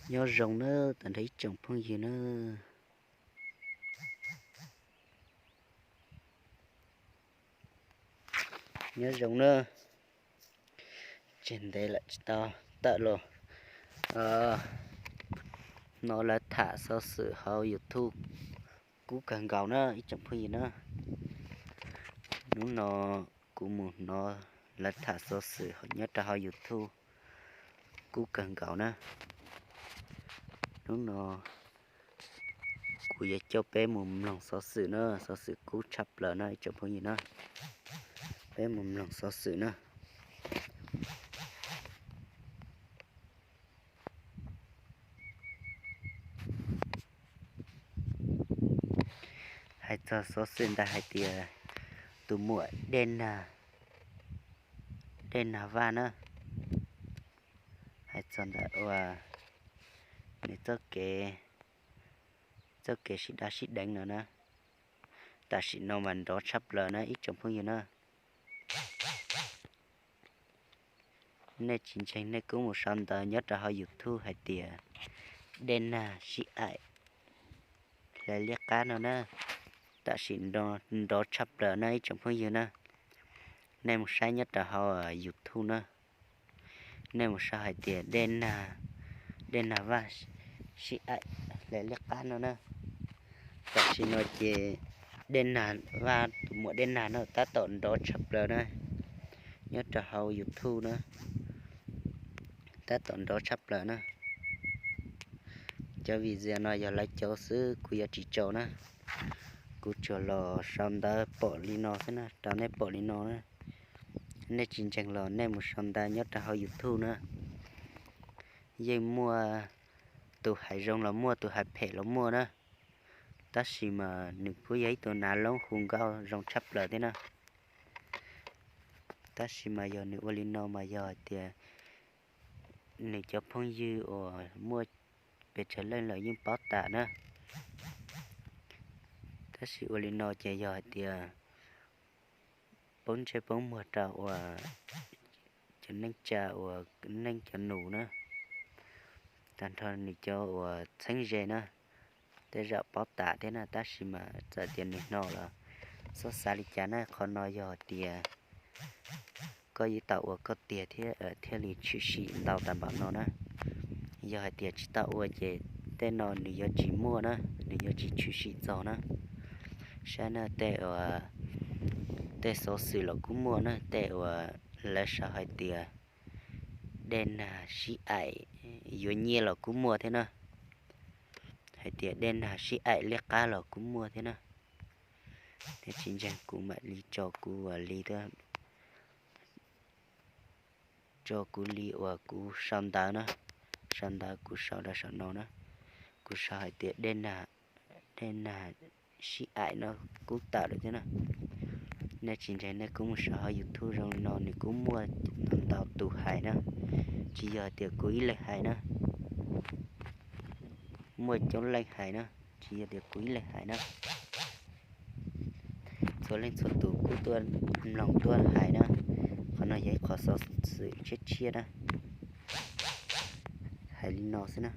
Nyob zoo nawb tag nrho ib tsoom phooj ywg nawb. Nyob zoo nawb. Tseg ntev lawm tsis tau tawm los. Hnov lawv tham xov xwm hauv YouTube kub kawg nkaus na ib tsoom phooj ywg na. Hnub no kuv mus hnov lawv tham xov xwm nyob rau hauv YouTube kub kawg nkaus na. Hnub no kuv yuav coj peb mus mloog xov xwm na, xov xwm kub tshaj plaws na ib tsoom phooj ywg na. Peb mus mloog xov xwm na. Hais txog xov xwm ntawd hais tias tus muam Dej Nag, Dej Nag Vaj na, hais txog ntawm uas nws txoj kev, txoj kev sib dab sib deev no na, tam sim no mas nrov tshaj plaws na ib tsoom phooj ywg na. Nej tsis ntseeg nej kuj mus sau ntawv nyob rau hauv YouTube hais tias Dej Nag sib aim hlais liab qab no na, tam sim no nrov tshaj plaws na ib tsoom phooj ywg na. Nej mus saib nyob rau hauv YouTube na, nej mus sau hais tias Dej Nag, Dej Nag Vaj sib aim hlais liab qab no na. Tam sim no ces Dej Nag Vaj tus muam Dej Nag no tab tom nrov tshaj plaws na, nyob rau hauv YouTube na, tab tom nrov tshaj plaws na. Cov video no yog lawv cov xwb kuv yuav tsis tso na, kuv tsuas los sau ntawv pom li no xwb na, rau nej pom li no na. Nej tsis ntseeg los nej mus sau ntawv nyob rau hauv YouTube na. Yeej muaj tus hais zoo los muaj, tus hais phem los muaj na, tab sis mas nws kuj yog ib tug nav loob hu nkauj zoo tshaj plaws thiab na. Tab sis mas yog nws ua li no mas yog hais tias nws cov phooj ywg uas muaj pes tsawg leej lawm yeej paub tas na. Tab sis ua li no ces yog hais tias poob ntsej poob muag rau uas cov neej tsa uas neej cov nus na, tag nrho nws cov uas txheeb ze na, tej zaum paub tas thiab na, tab sis mas txawm tias nws hnov los txhob xav li cas na, qhov no yog hais tias koj yuav tau ua koj tiag thiab thiaj li tshwm sim ntau tas npaum no na. Yog hais tias tsis tau ua ces tej no nws yuav tsis muaj na, nws yuav tsis tshwm sim txog na. Saib na, tej uas, tej xov xwm los kuj muaj na, tej uas lawv sau hais tias Dej Nag sib aim yuav nyiaj los kuj muaj thiab na, hais tias Dej Nag sib aim liab qab los kuj muaj thiab na. Nej tsis ntseeg kuv mam li tso kuv ua li, tso kuv li uas kuv sau ntawv na, sau ntawv kuv sau rau saum no na, kuv sau hais tias Dej Nag, Dej Nag sib aim no kuj tawm lawm thiab na. Nej tsis ntseeg nej kuj mus sau hauv YouTube zoo no, nws kuj muaj ntau tus hais na, tsis yog tias kuv ib leeg hais na, muaj coob leej hais na, tsis yog tias kuv ib leeg hais na. Txhua leej txhua tus kuj tuaj mloog tuaj hais na, qhov no yog ib qho xov xwm tshiab tshiab na, hais li no xwb na.